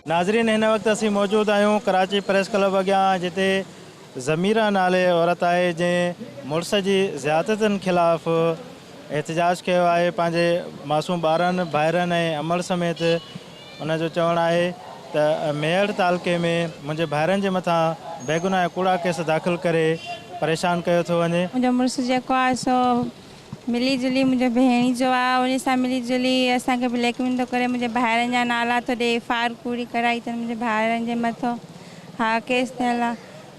ناظرين هن وقت اسين موجود آهيون ڪراچي پريس ڪلب اڳيان جتي ضميره نالي عورت آهي جنهن مڙس جي زيادتين خلاف احتجاج ڪيو آهي پنهنجي معصوم ٻارن ڀائرن ۽ امڙ سميت ان جو چوڻ آهي ته ميهڙ تعلقي ۾ منهنجي ڀائرن جي مٿان بيگناهه ۽ ڪوڙا ڪيس داخل ڪري پريشان ڪيو ٿو وڃي. منهنجو مڙس جيڪو آهي سو ملي جلي منهنجو ڀيڻيجو آ ان سان ملي جلي اسان کي بليڪ ميل ٿو ڪري منهنجي ڀائرن جا نالا ٿو ڏي ايف I R ڪوڙي ڪرائي اٿن منهنجي ڀائرن جي مٿو ها ڪيس ٿيل آ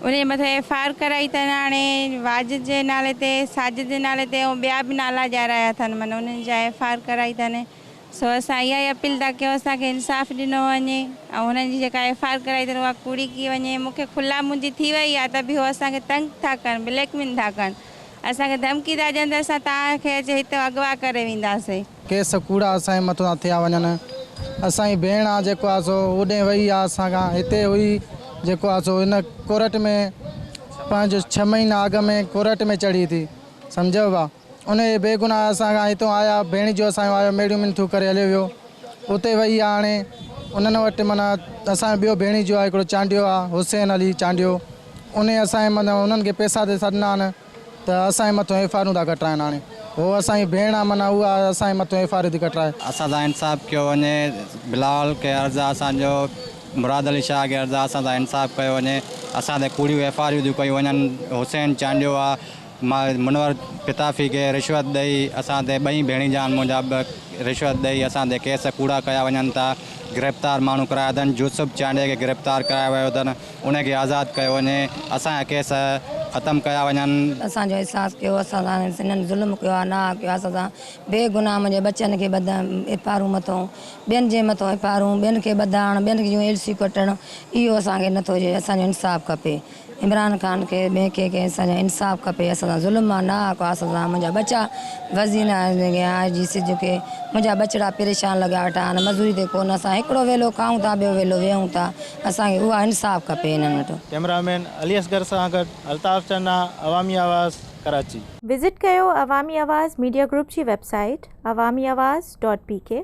ان جي مٿو ايف I R ڪرائي اٿن هاڻي واجد جي نالي تي ساجد جي نالي تي ۽ ٻيا به نالا ڏيارايا اٿن من انهن جا ايف I R ڪرائي اٿن سو اسان اها ئي اپيل ٿا ڪيون اسان کي انصاف ڏنو وڃي ۽ هنن جي جيڪا ايف I R ڪرائي اٿن اها ڪوڙي ڪئي وڃي مون کي خلا منهنجي ٿي وئي آ ته به هو اسان کي تنگ ٿا ڪن بليڪ ميل ٿا ڪن اسان کي ڌمڪي ٿا ڏين ته اسان توهان کي اچي هتي اغوا ڪري وينداسين. ڪيس ڪوڙا اسان جي مٿان ٿيا وڃن. اسان جي ڀيڻ آ جيڪو آ سو اوڏي وئي آ اسان کان هتي هئي جيڪو آ سو هن ڪورٽ ۾ پنهنجو ڇهه مهينا اڳ ۾ ڪورٽ ۾ چڙهي ٿي سمجهيو ڀا ان جي بيگناهه اسان کان هتو آيا ڀيڻيجو اسان جو آيو ميڙيون منٿون ڪري هليو ويو اتي وئي آ هاڻي انهن وٽ معنيٰ اسان جو ٻيو ڀيڻيجو آ هڪڙو چانڊيو آ حسين علي چانڊيو انهي اسان جي معنيٰ انهن کي پئسا تي ڏنا آهن ته اسان جي مٿو ايف آرون ٿا ڪٽرائن هاڻي هو اسان جي ڀيڻ آ معنيٰ اها اسان جي مٿو ايف آر ٿي ڪٽرائي. اسان سان انصاف ڪيو وڃي بلاول کي عرض آ اسان جو مراد علي شاهه کي عرض آ اسان سان انصاف ڪيو وڃي اسان تي ڪوڙيون ايف آريون ٿيون ڪيون وڃن حسين چانڊيو آ منور پتافي کي رشوت ڏئي اسان تي ٻئي ڀيڻيجان منهنجا به رشوت ڏئي اسان تي ڪيس ڪوڙا ڪيا وڃن ٿا گرفتار ماڻهو ڪرايا اٿن يوسف چانڊيي کي گرفتار ڪرايو ويو اٿن ان کي آزاد ڪيو وڃي اسان جا ڪيس ختم ڪيا وڃن. اسان جو احساس ڪيو اسان سان هنن ظلم ڪيو آهي ناحق ڪيو آهي اسان سان بي گناهه منهنجي ٻچن کي ٻڌ افارون مٿو ٻين جي مٿو افارون ٻين کي ٻڌائڻ ٻين جون ايل سيون ڪٽڻ اهو اسان کي نٿو جي اسان جو انصاف کپي. عمران خان کي ٻين کي ڪنهن سان انصاف کپي اسان سان ظلم آ ناحق آ اسان سان منهنجا ٻچا وزين آء جي سي جي منهنجا ٻچڙا پريشان لڳا ويٺا آهن مزوري تي ڪونه اسان هڪڙو ويلو کائون ٿا ٻيو ويلو ويهون ٿا اسان کي اها انصاف کپي هنن وٽ. ڪئميرا مين علي اصغر سان گڏ الطاف چنا، عوامي آواز، ڪراچي. وزٽ ڪيو عوامي آواز ميڊيا گروپ جي web site Awami Awaz dot P K.